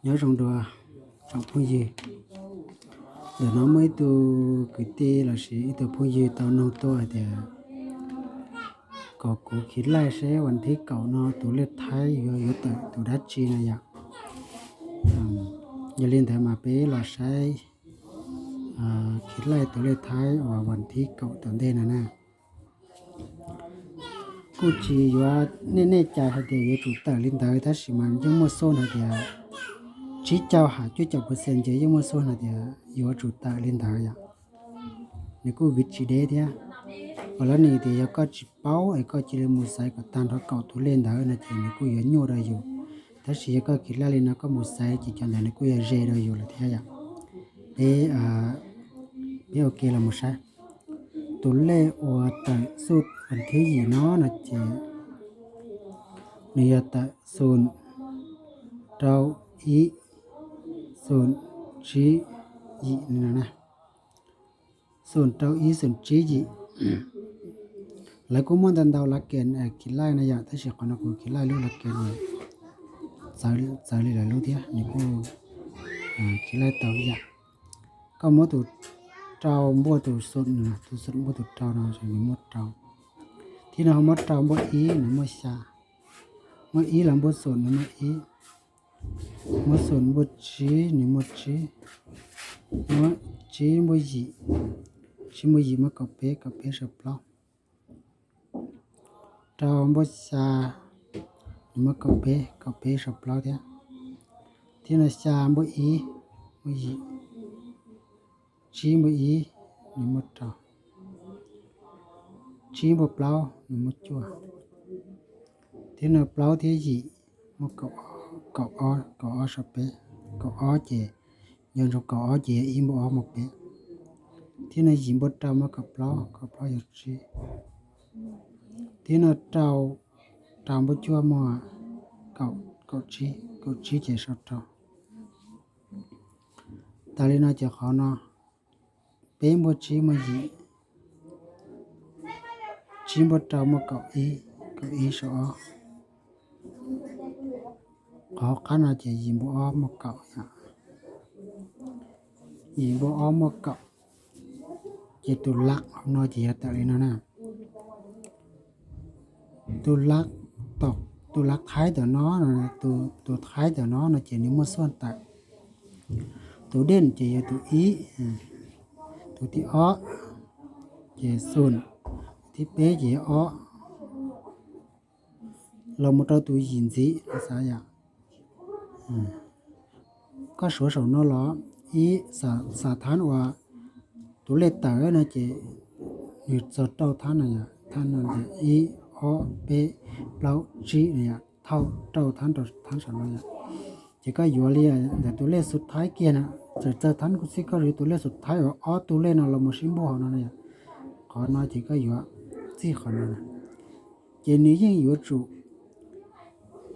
Nyob zoo dua tsoom phooj ywg, ntawm no muaj ib tug kwv tij lossis ib tug phooj ywg tau nug tuaj hais tias kom kuv khiv laij seb vas thib kaum no tus lej Thaib yuav yuav tawm tus dab tsi no yom. Yog li ntawd mas peb los saib khiv laij tus lej Thaib uas vas thib kaum tom ntej no na. Kuj tsis yuav nej nej cai hais tias yuav tsum tawm li ntawd, tab sis mas yeej muaj xoj hais tias tsib caug ha cuaj caum percent ces yeej muaj xoj hais tias yuav tsum tawm li ntawd yom. Nws kuj viv tsis deb thiab. Ua lab nis tias yog koj tsis paub es koj cia li mus xaiv kom tag nrho kaum tus lej ntawd no ces nws kuj yuav nyuaj rau yus. Tab sis yog koj khiv laij li no koj mus xaiv ces cov ntawd nws kuj yuav ze rau yus lawm thiab yom. Peb, peb ua ke los mus saib. Tus lej uas tawm xuj vas thib yim no no ces nws yog tawm xoom rau ib, xoom tsib yim no na. Xoom rau ib xoom tsib yim. Lawv kuj muaj ntau ntau lav kes khiv laij no yom, tab sis qhov no kuv khiv laij lub lav kes txawv li lawv lub thiab, nws kuj khiv laij tau ib yam. Koj muab tus rau npuaj tus xoom, tus xoom npuaj tus rau no nws muaj rau. Thiab no ho muab rau npuaj ib nws muaj xya. Muab ib los npuaj xoom nws muaj ib. Muab xoom npuaj tsib nws muaj tsib. Muab tsib npuaj yim, tsib npuaj yim muaj kaum peb, kaum peb saum plaub. Rau npuaj xya nws muaj kaum peb, kaum peb saum plaub thiab. Thiab no xya npuaj ib muaj yim, tsib npuaj ib nws muaj rau, tsib npuaj plaub nws muaj cuaj. Thiab no plaub thiab yim muaj kaum ob, kaum ob saum peb, kaum ob ces yog ntsoov kaum ob ces yog ib npuaj ob muaj peb. Thiab no yim npuaj rau muaj kaum plaub, kaum plaub yog tsib. Thiab no rau, rau npuaj cuaj muaj kaum, kaum tsib, kaum tsib ces saum rau. Tas li no ces qhov no peb npuaj tsib muaj yim, tsib npuaj rau muaj kaum ib, kaum ib saum ob. Qhov qab no ces yim npuaj ob muaj kaum, yim npuaj ob muaj kaum. Ces tus lab hauv no ces yog tawm li no na. Tus lab, tus lab thaib ntawm no, tus thaib ntawm no no ces nws muaj xuaj tawm. Tus dej ces yog tus ib, tus thib ob ces xoom, thib peb ces yog ob, los mus rau tus yim ntxiv no xav yom. Koj suav saum no los ib, xav thab uas tus lej tawm no ces nws txog rau thab no yom, thab no ces ib, ob, peb, plaub, tsib no yom, thauj rau thab, thab saum no yom. Ces koj yuav li ntawm tus lej xu thaib kiag na, txawm txog thab kuj xij koj yuav tus lej xu thaib uas ob tug lej no los mus sib npuaj hauv no na yom. Qhov no ces koj yuav txij qhov no na. Ces nws yeej yuav tsum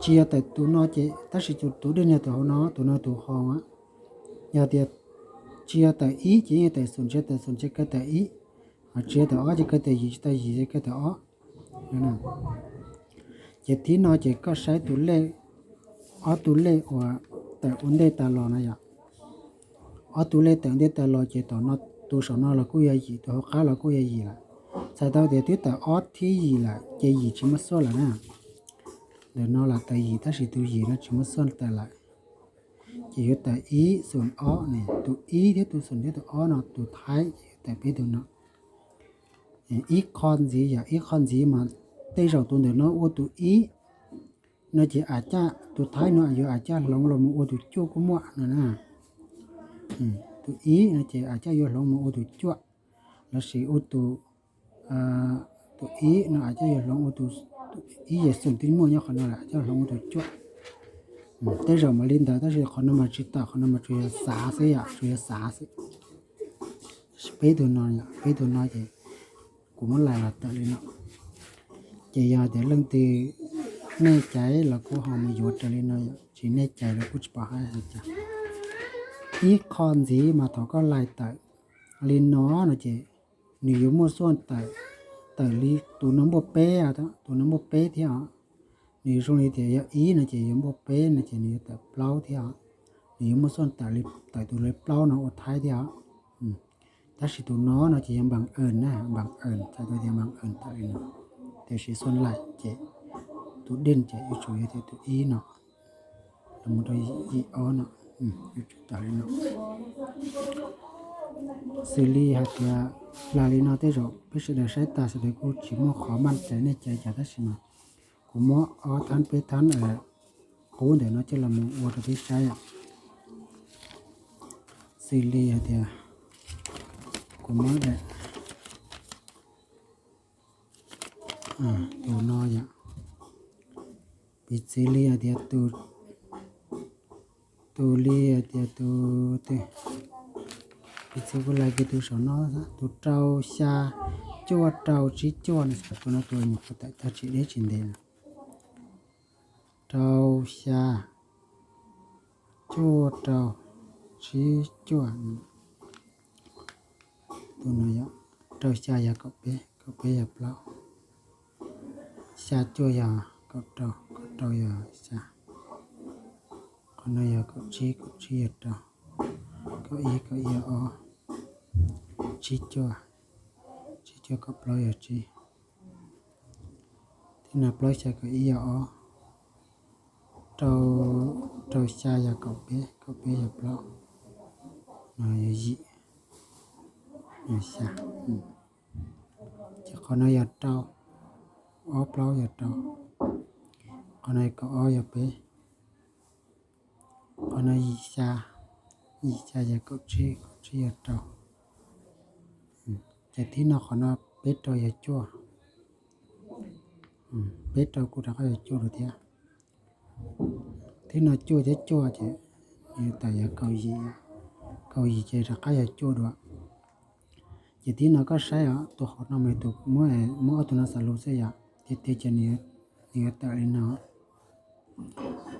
tsis yog tawm tus no ces, tab sis tus dej yog tus hauv no, tus no tus hauv. Yog tias tsis yog tawm ib ces yeej tawm xoom, tsis yog tawm xoom ces kaw tawm ib, tsis yog tawm ob ces kaw tawm yim, tsis tau yim ces kaw tawm ob. Ces thib no ces koj saib tus lej, ob tug lej uas tawm ua ntej tas los no yom. Ob tug lej tawm ua ntej tas los ces tom no tus saum no los kuj yog yim, tus hauv qab los kuj yog yim lawm. Txhais tau tias twb tawm ob thib yim lawm ces yim tsis muaj xuaj lawm na. Ntawm no los tawm yim tab sis tus yim no tsis muaj xuaj tawm lawm. Ces yuav tawm ib xoom ob ne, tus ib thiab tus xoom thiab tus ob no tus thaib ces yuav tawm peb tus no. Ib qho ntxiv yom, ib qho ntxiv mas tej zaum tus ntawm no ua tus ib no ces a caj tus thaib no yuav a caj hloov los mus ua tus cuaj kuj muaj no na. Tus ib no ces a caj yuav hloov mus ua tus cuaj, lossis ua tus, tus ib no a caj yuav hloov ua tus, ib yam xoom twb muaj nyob qhov no lawm a caj hloov ua tus cuaj. Tej zaum mam li ntawd tab sis qhov no mas tsis tawm, qhov no mas tsuas yog xav xwb yom, tsuas yog xav xwb. Peb tug no, peb tug no ces kuv muab lais los tawm li no. Ces yog tias leej twg nej caiv los kuj ho mus yuav raws li no, tsis nej caiv los kuj tsis pom hais li cas. Ib qho ntxiv mas thaum koj lais tawm li no no ces nws yuav muaj xuaj tawm, tawm li tus no npuaj peb, tus no npuaj peb thiab os. Nws yuav zoo li tias yog ib no ces yuav npuaj peb no ces nws yuav tawm plaub thiab os. Nws yuav muaj xuaj tawm li, tawm tus li plaub no ua thaib thiab os. Tab sis tus no no ces yog npam ees na, npam ees, txhais tau tias npam ees tawm li no. Tiam sis xuaj laim ces tus deej ces yuav tsum yog tias tus ib no los mus rau yim ob no, yuav tsum tawm li no. Xws li hais tias plag li no tej zaum peb sawv daws saib tas sawv daws kuj tsis muaj qhov maj cai nej cai cas, tab sis mas kuv muab ob thaib peb thaib qub ntawm no coj los mus ua rau peb saib os. Xws li hais tias kuv muab daim, tus no yom, piv txwv li hais tias tus, tus li hais tias tus, piv txwv kuv laig kiag tus saum no, tus rau xya cuaj rau tsib cuaj no, tus no tus nyuam qhuav tawm tag tsis deb tsis ntev no. Rau xya cuaj rau tsib cuaj. Tus no yog rau xya yog kaum peb, kaum peb yog plaub, xya cuaj yog kaum rau, kaum rau yog xya. Qhov no yog kaum tsib, kaum tsib yog rau, kaum ib, kaum ib yog ob, tsib cuaj, tsib cuaj kaum plaub yog tsib. Thiab no plaub xya kaum ib yog ob, rau, rau xya yog kaum peb, kaum peb yog plaub, no yog yim, yog xya. Ces qhov no yog rau, ob plaub yog rau, qhov no kaum ob yog peb, qhov no yim xya, yim xya yog kaum tsib, kaum tsib yog rau. Ces thib no qhov no peb rau yog cuaj, peb rau kuj rov qab yog cuaj dua thiab. Thib no cuaj thiab cuaj ces nws tawm yog kaum yim, kaum yim ces rov qab yog cuaj dua. Ces thib no koj saib os, tus hauv no mas tus muab, muab ob tug no xav lus xwb yom, tiag tiag ces nws yuav tawm li no.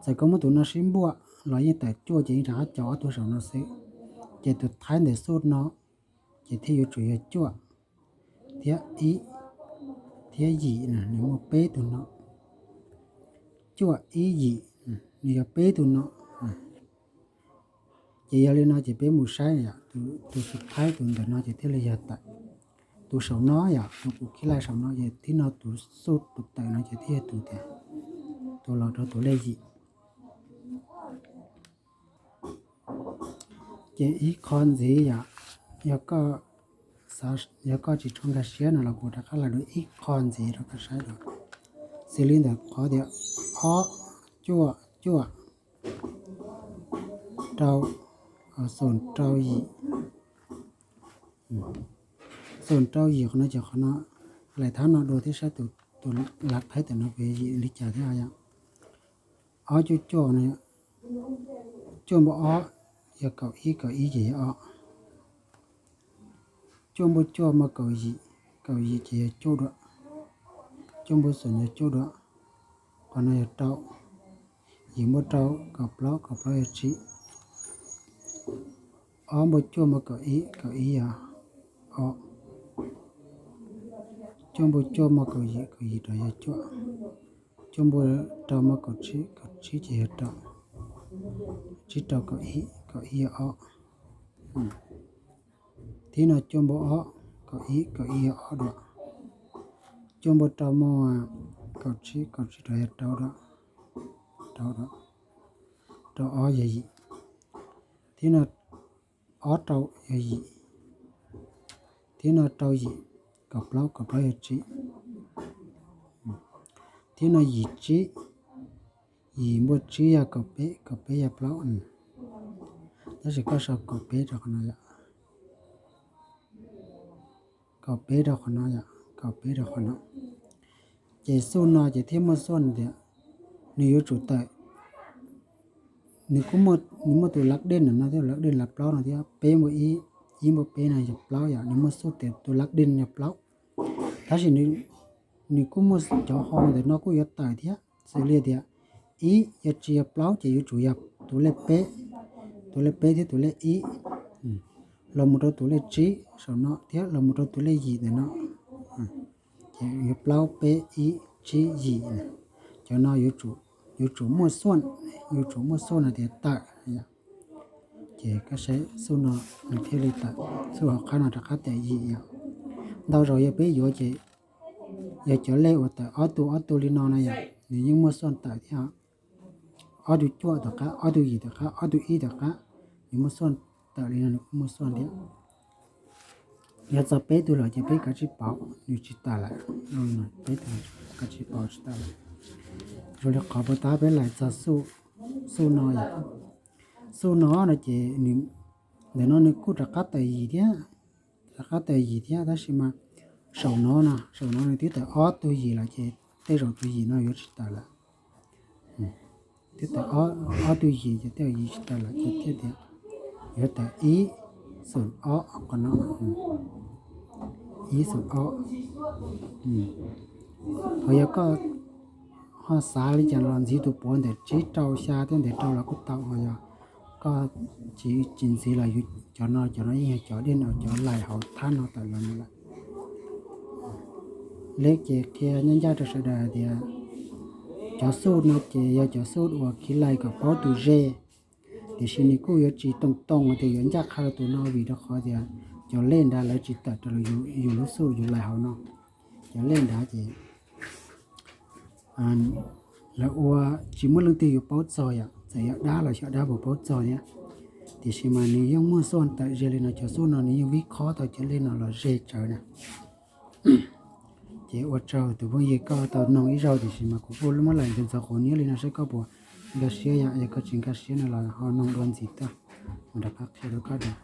Txawm koj muab tus no sib npuaj los yeej tawm cuaj ces yeej rov qab caum ob tug saum no xwb. Ces tus thaib ntawm xuj no ces thiaj yuav tsum yog cuaj thiab ib thiab yim, nws muaj peb tug no. Cuaj ib yim, nws yog peb tug no. Ces yog li no ces peb mus saib yom, tus xub thaib tus ntawm no ces thiaj li yog tawm. Tus saum no yom, tus kuv khib laij saum no ces thib no tus xuj tus tawm no ces thiaj yog tus tias, tus los rau tus lej yim. Ces ib qho ntxiv yom, yog koj xav, yog koj tsis tshua nkag siab no los kuv rov qab laig dua ib qho ntxiv rau koj saib dua. Xws li ntawm qhov tias ob cuaj cuaj rau, xoom rau yim, xoom rau yim qhov no ces qhov no laig thab no dua thiab saib tus, tus lav thaib ntawm no kuv yim li cas thiab yom. Ob cuaj cuaj no, cuaj npuaj ob yog kaum ib, kaum ib ces yog ob. Cuaj npuaj cuaj muaj kaum yim, kaum yim ces yog cuaj dua. Cuaj npuaj xoom yog cuaj dua. Qhov no yog rau, yim npuaj rau kaum plaub, kaum plaub yog tsib. Ob npuaj cuaj muaj kaum ib, kaum ib yog ob. Cuaj npuaj cuaj muaj kaum yim, kaum yim rau yog cuaj. Cuaj npuaj rau muaj kaum tsib, kaum tsib ces yog rau. Tsib rau kaum ib, kaum ib yog ob. Thib no cuaj npuaj ob, kaum ib, kaum ib yog ob dua. Cuaj npuaj rau muaj kaum tsib, kaum tsib rau yog rau dua, rau dua, rau ob yog yim. Thib no ob rau yog yim. Thib no rau yim, kaum plaub, kaum plaub yog tsib. Thib no yim tsib, yim npuaj tsib yog kaum peb, kaum peb yog plaub. Tab sis koj sau kaum peb rau qhov no yom. Kaum peb rau qhov no yom, kaum peb rau qhov no. Ces xuj no ces thiaj muaj xuaj tias nws yuav tsum tawm, nws kuj muaj, nws muaj tus lav dej no thiab, lav dej lav plaub no thiab, peb npuaj ib, ib npuaj peb no yog plaub yom, nws muaj xuj tias tus lav dej yog plaub. Tab sis nws kuj muaj cov ho ntawm no kuj yuav tawm thiab, xws li tias ib yog tsis yog plaub ces yuav tsum yog tus lej peb, tus lej peb thiab tus lej ib, los mus rau tus lej tsib saum no thiab los mus rau tus lej yim ntawm no. Ces yog plaub peb ib tsib yim, cov no yuav tsum muaj xuaj, yuav tsum muaj xuaj no tias tawm. Ces koj saib xuj no nws thiaj li tawm xuj hauv qab no rov qab tawm yim yom. Ntau zaus yog peb yuav ces yog cov lej uas tawm ob tug ob tug li no na yom, nws yeej muaj xuaj tawm thiab. Ob tug cuaj tom qab, ob tug yim tom qab, ob tug ib tom qab, nws muaj xuaj tawm li no nws kuj muaj xuaj thiab. Yog txog peb tug lawm ces peb kav tsij pauv nws tsis tawm lawm. Peb tug kav tsij pauv tsis tawm lawm. Zoo li qhov puas tab peb laim txog xuj no yom. Xuj no no ces ntawm no nws kuj rov qab tawm yim thiab, rov qab tawm yim thiab tab sis mas saum no no, saum no nws twb tawm ob tug yim lawm ces tej zaum tus yim no yuav tsis tawm lawm. Twb tawm ob tug yim ces tej zaum yim tsis tawm lawm ces thiaj tias yuav tawm ib xoom ob qhov no, ib xoom ob. Ho yog koj ho xav li cas los ntxiv tus puav ntawm tsib rau xya thiab ntawm rau los kuj tau, ho yog koj tsis ntxiv los cov no, cov no yeej yog cov dej no cov laim hauv thab no tawm los lawm. Leb ces qhia ncaj ncaj rau sawv daws hais tias cov xuj no ces yog cov xuj uas khiv laim kom paub tus ze, tiam sis nws kuj yuav tsis too too tias yuav ncaj qha rau tus no vim rau qhov tias cov lej nrad lawv tsis tawm rau yus lub xuj yus laim hauv no. Cov lej nrad ces lawv ua tsis muaj leej twg yuav paub txog yom, txawm yog dab los xyov dab puas paub txog thiab. Tiam sis mas nws yeej muaj xuaj tawm ze li no, cov xuj no nws yeej vib khob tau cov lej no los ze tsawv na. Ces ua tsaug tus phooj ywg koj tau noog ib zaug tiam sis mas kuv kuj muab laim ntxuav ntxuav qhuav niab li no saib koj puas nkag siab yom, yog koj tsis nkag siab no los ho noog dua ntxiv tuaj, mam rov qab qhia rau koj dua.